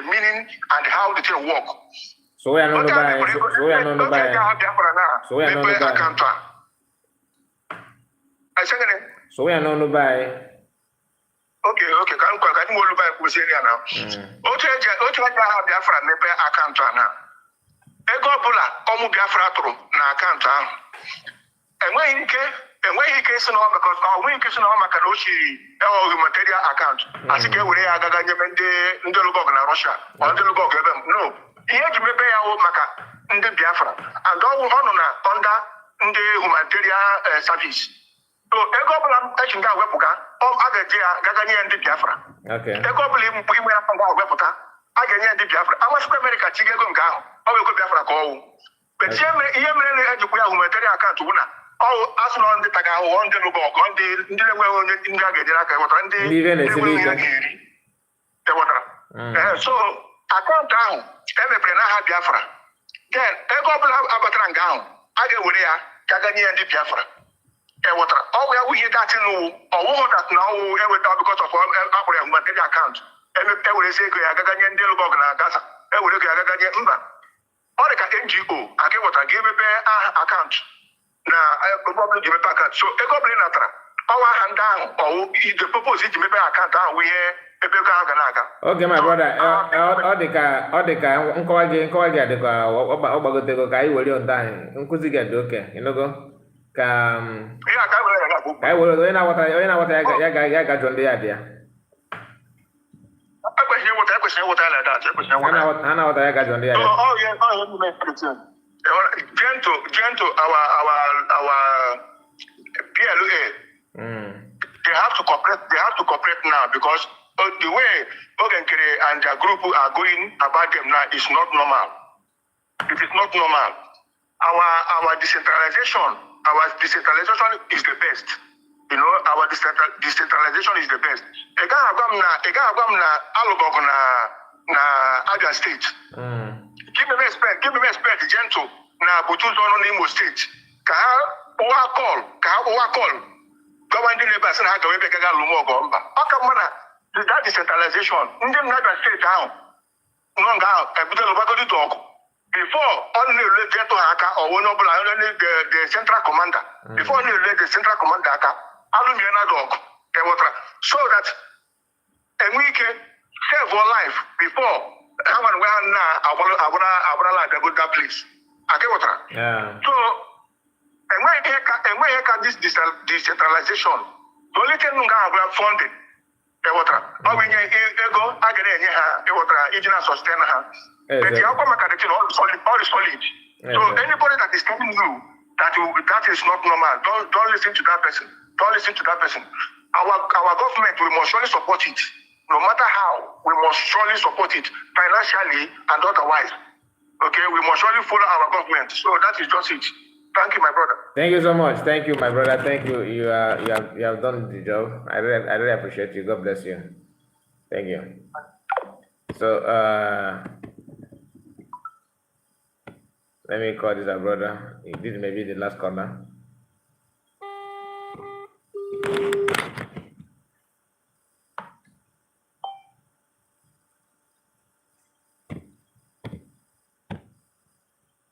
meaning and how the thing work. Sụwa ya n'ọnụ Otu be a anyị, mepere ego, sụwa ya n'ọnụ otu be eji anyị. Aha Biafra na Sụwa ya n'ọnụ mepee be anyị. Akaụntụ a. Ese gịnị? Sụwa ya n'ọnụ be anyị. Okay, ka m ka anyị olu be anyị kwụzie ya na. Otu eji aha Biafra mepee akaụntụ a na ego ọbụla ọmụ Biafra tụrụ na akaụntụ ahụ, enweghị ike isi na ọ maka ọ nweghị ike isi na ọ maka na o chiri humanitarian account, asị ka e were ya agaga nyebe ndị lụgọgụ na Russia ọ ndị lụgọgụ ebe m no. Ihe eji mepee ya wụ maka ndị Biafra and ọ nọ na under ndị humanitarian service. So ego ọbụla eji nga wepụga, a ga-eji ya gaga nye ya ndị Biafra. Ego ọbụla ime ya nga wepụta, a ga-enye ya ndị Biafra. Amasịkwa Amerịka chiga ego nke ahụ, ọ bụ ego Biafra ka ọwụ. But ihe mere na ejikwa ya humanitarian account bụ na ọwụ asụ na ndị taga ahụhụ, ndị lụga ọgụ, ndị na-enweghị onye ndị a ga-enyere aka, ghọtara, ndị Ndị ibe na-esiri enweghị ihe ike. a ga-eri, ghọtara. Ee, so akaụntụ ahụ emepere n'aha Biafra, then ego ọbụla abatara nga ahụ, a ga-ewere ya ka ga nye ya ndị Biafra, ewetara. Ọwụ ya wụ ihe datị n'ụwụ ọwụhụ that na ọwụ eweta because of akpọrọ ya humanitarian account, ewerezi ego ya agaga nye ndị lụga ọgụ na Gaza, ewere ego ya agaga nye mba. Ọ dị ka NGO aka ịghọtara ga-emepe aha akaụntụ na ebe ọbụla iji mepe akaụntụ. So ego ọbụla ị natara, ọwa aha ndị ahụ, ọwụ the purpose iji mepe akaụntụ ahụ wụ ihe ebe ego ahụ ga na-aga. Okay, my brother, ọ dị ka nkọwa gị adịka ọ gbagotego ka anyị were ndụ anyị nkụzi gị dị oke ịnụgo ka Ihe a ka were ya ga-agwụ. Ka anyị were onye na-aghọta ya ga jụọ ndị ya dị ya. Ekwesịghị ịghọta ya like that, ekwesịghị Ha ịghọta ya. na-aghọta ya ga jụọ ndị ya dị ya. Oh, yeah, gentle, our PLA, they have to cooperate now because the way Ogenkere and their group are going about them now is not normal. It is not normal. Our decentralization is the best. Our decentralization is the best. Ị gaghị agwa m na alụgọgụ na Abia State. Give me respect, Gentle na Butu ụzọ nọ n'Imo Steeti ka ha kpụwa call, ka ha kpụwa call gọwa ndị na-ebe asị na ha gawa ebe gaga alụm ọgụ. Mba, ọ ka mma na that decentralization, ndị m na-Abia Steeti ahụ nọ nga ahụ ebidola gbagodi ọgụ before ọ na-erule Gentle ha aka. Ọ onye ọbụla onye the central commander, before ọ na-erule the central commander aka, alụmie na ọgụ, enwetara, so that enwe ike save our life before ha nwere nwe ha na agbara agbarala abịago that place aka, ghọtara. So enweghị ihe ka this decentralization. The only thing nga abụla funding, ịghọtara, ọ bụ inye ego a ga na-enye ha, ịghọtara, iji na sustain ha. But akwụkwọ maka the thing, all solid, all is solid. So anybody that is telling you that that is not normal, don't listen to that person. Don't listen to that person. Our government, we must surely support it. No matter how, we must surely support it financially and otherwise. Okay, we must surely follow our government. So that is just it. Thank you, my brother. Thank you so much. Thank you, my brother. Thank you. You have done the job. I really appreciate you. God bless you. Thank you. So let me call this our brother. This may be the last caller.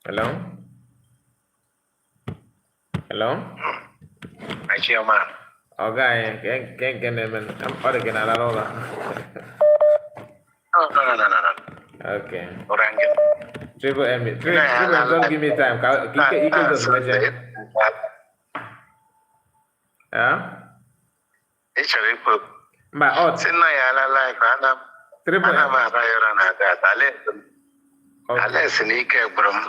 Hello? Hello? My chairman. Ọga anyị, nke nke na-eme, ọ dị gị na ala ụlọ. No, no, no, no, no. Okay. Ụra ngị. Triple M, Triple M, just give me time. Ka ike just mechie. Ah? Ị chọrọ ikwu Mba, ọ si nna ya ala live ana Triple ana M. m ara ya ụra na that Alex na ike gwụrụ m.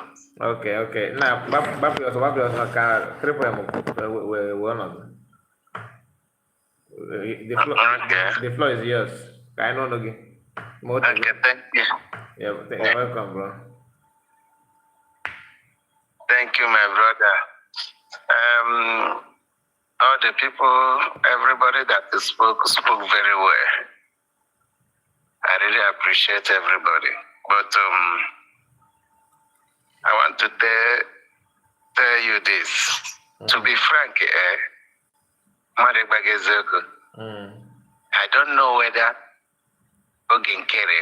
Okay. Na gbapụ ya ọsọ, gbapụ ya ọsọ ka Triple M wee ọnọdụ. The floor, the floor is yours. Ka anyị n'ọnụ gị. Ma otu. Okay, thank you. Yeah, you're welcome, bro. Thank you, my brother. All the people, everybody that spoke, spoke very well. I really appreciate everybody. But I want to tell you this. To be frank, eh, mmadụ ịgwa gị eziokwu, I don't know whether Oge Nkere